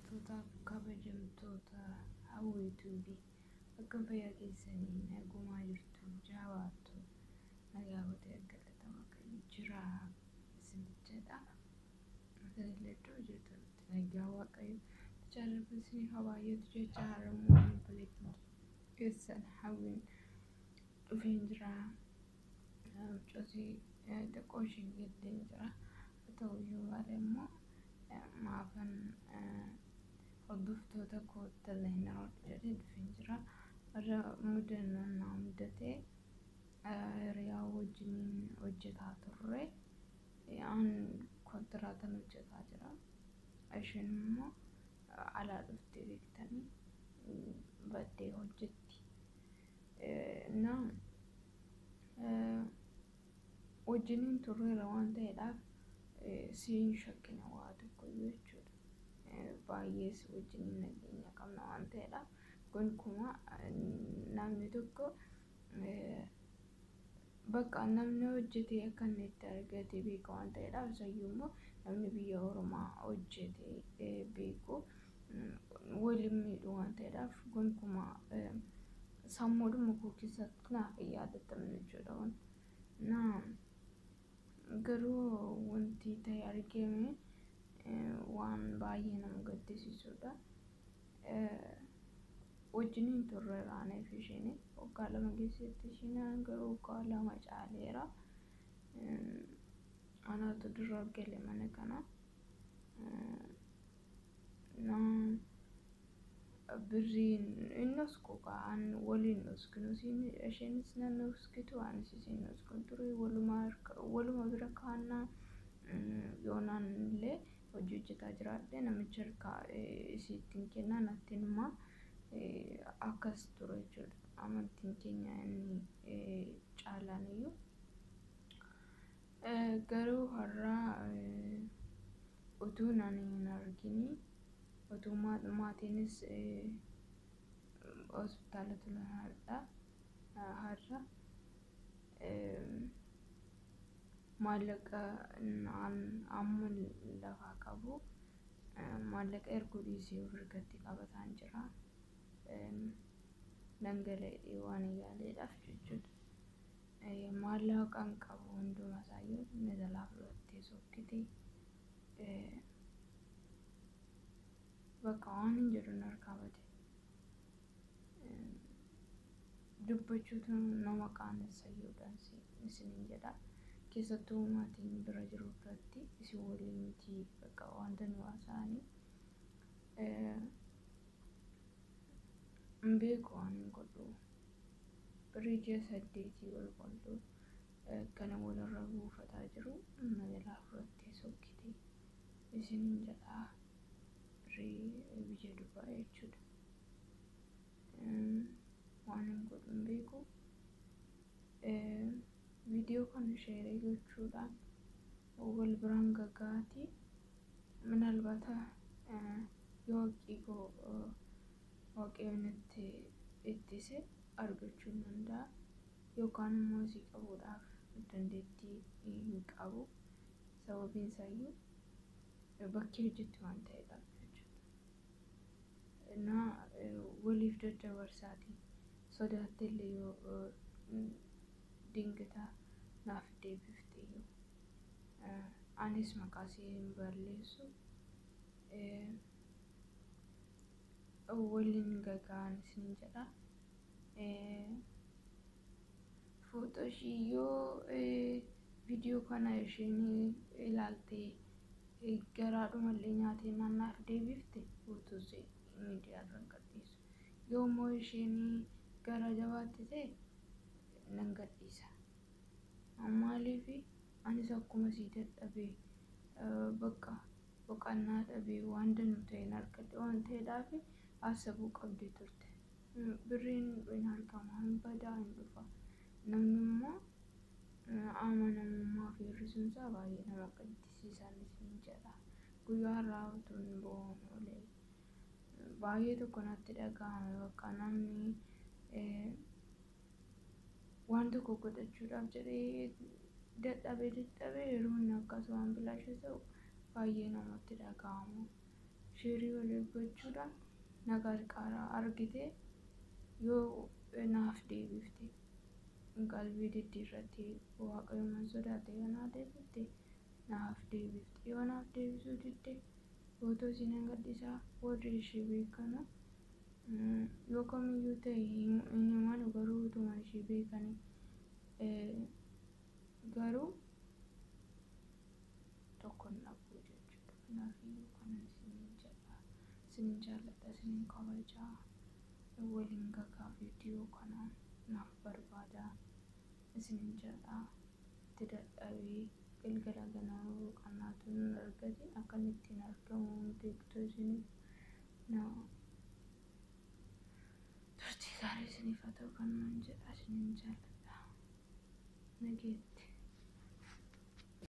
Jaallatamtootaaf kabajamtoota Hawwii Tuubii, akkam fayyaa keessanii? Nagumaa jirtu? Jabaattu? Nagaa gootee galata Waaqayyo jira isin jedha. Isinillee iddoo jirtanitti nagaa Waaqayyo jaalladhu isiniif haa baay'atu jecha har'ammoo obboleettiin keessan Hawwiin dhufeen jira. Mucootii xiqqoo ishee gaddeen jira. Haa ta'uyyuu malee immoo maafan hordoftoota kootti illee hin haadhu jedhee dhufeen jira. Har'a mudannoon na mudate, hiriyaa wajjiniin hojjetaa turre. An kontiraatan hojjetaa jira. Isheen immoo alaa dhuftee beektanii baddee hojjetti. Na wajjiniin turreera waan ta'eedhaaf siin shakkina waa tokkoyyuu jechuudha. Baay'ees wajjiniin nageenya qabna waan ta'eedhaaf gonkumaa namni tokko bakka namni hojjetee akka inni itti argate beeka waan ta'eedhaaf, isayyuu immoo namni biyya Oromaa hojjetee beeku waliin miidhu waan ta'eedhaaf gonkumaa sammuudhuma koo keessatti naaf hin yaadatamne jechuudha. Na garuu wanti ta'e argame waan baay'ee nama gaddisiisudha. Wajjiniin turreera anaa fi isheen waggaa 2 keessatti, isheen garuu waggaa 2 caaleera. Anaatu dura gale mana kana. Na birriin inni osku an waliin oskinu, isheenis nan oskitu, anis isheen oskun ture, waluma bira kaannaa. Yoonaan illee hojii hojjetaa jiraadhe namicha harkaa isiittiin kennaa, natti himaa, akkas ture jechuudha. Amantiin keenya inni caalaan iyyuu. Garuu har'a utuu ani hin argini, utuu maatiinis hospitaala turan, har'a maallaqa amma lafaa qabu maallaqa erguu dhiisee of harkatti qabataan jira. Dhangala'ee waan yaaleedhaaf jechuudha. Maallaqa hin qabu, hunduma isaayyuu na jalaa fudhattee sokkite. Bakka waan hin jedhu na harkaa bade. Dubbachuutu nama qaanessa iyyuudhaan isiniin jedha. Keessattuu maatiin bira jiru biratti isin waliin miti bakka wanta nu haasa'anii. Hin beeku waan hin godhu. Birrii ji'a 8 qulqulluu kana walirra buufataa jiru na jalaa fudhattee sokkite isiniin jedha. Birrii biyya Dubaay jechuudha. Waan hin godhu hin beeku. Viidiyoo kana sheerii gochuudhaan wal biraan gaga'aati. Minaalbaata yoo haqii koo Waaqayyo natti ittise argachuu hin danda'a. Yookaan immoo isii qabuudhaaf dandeettii hin qabu. Sababiin isaayyuu bakkee hojjetti waan ta'eedhaaf jechuudha. Na waliif daddabarsaati. Sodaatte illee yoo dingata naaf deebifte iyyuu. Anis maqaa ishee hin balleessu. Waliin gaga'an isiniin jedha. Footoo ishii yoo viidiyoo kana isheen ilaaltee garaadhumallee nyaatee naaf deebifte, footoo ishee miidiyaa irra hin gadhiisu. Yoo immoo isheen gara jabaatti ta'e nan gadhiisa. Maaliif anis akkuma isii dadhabee bakka boqonnaa dhabee waan danuu ta'een argadhe waan ta'eedhaaf haasabuu qabdi turte. Birriin hin argama, hin badaa, hin dhufa. Namni immoo amanamummaa fi hir'isuun isaa baay'ee nama gaddisiisan isin jedha. Guyyaa har'aa utuun bo'oon oolee baay'ee tokko natti dhaga'ame. Bakka namni waan tokko godhachuudhaaf jedhee dadhabee dadhabee yeroo inni akkas waan bilaasha ta'u baay'ee namatti dhaga'ama. Sheerii waliif gochuudhaan na gargaaraa. Argitee yoo naaf deebifte, qalbii diddiirrattee Waaqayyoon sodaate yoo naa deebifte, naaf deebifte. Yoo naaf deebisuu didde, footoo ishii nan gadhiisaa. Warri ishee beekanu yoo kamiyyuu ta'e hin himanu, garuu utuma ishee beekanii garuu tokko hin dhabu jechuudha. Kanaafiyyuu kanan isiniin jedha. Isinin jaalladha, isinin kabajaa. Waliin gagaa viidiyoo kana naaf barbaada. Isinin jedha. Itti dadhabee galgala ganama boqonnaatu hin argatin, akka inni ittiin argamu hin beektu isiniif. Turtii gaarii isiniif haa ta'u kanumaan jedha, isinin jaalladha. Nageetti.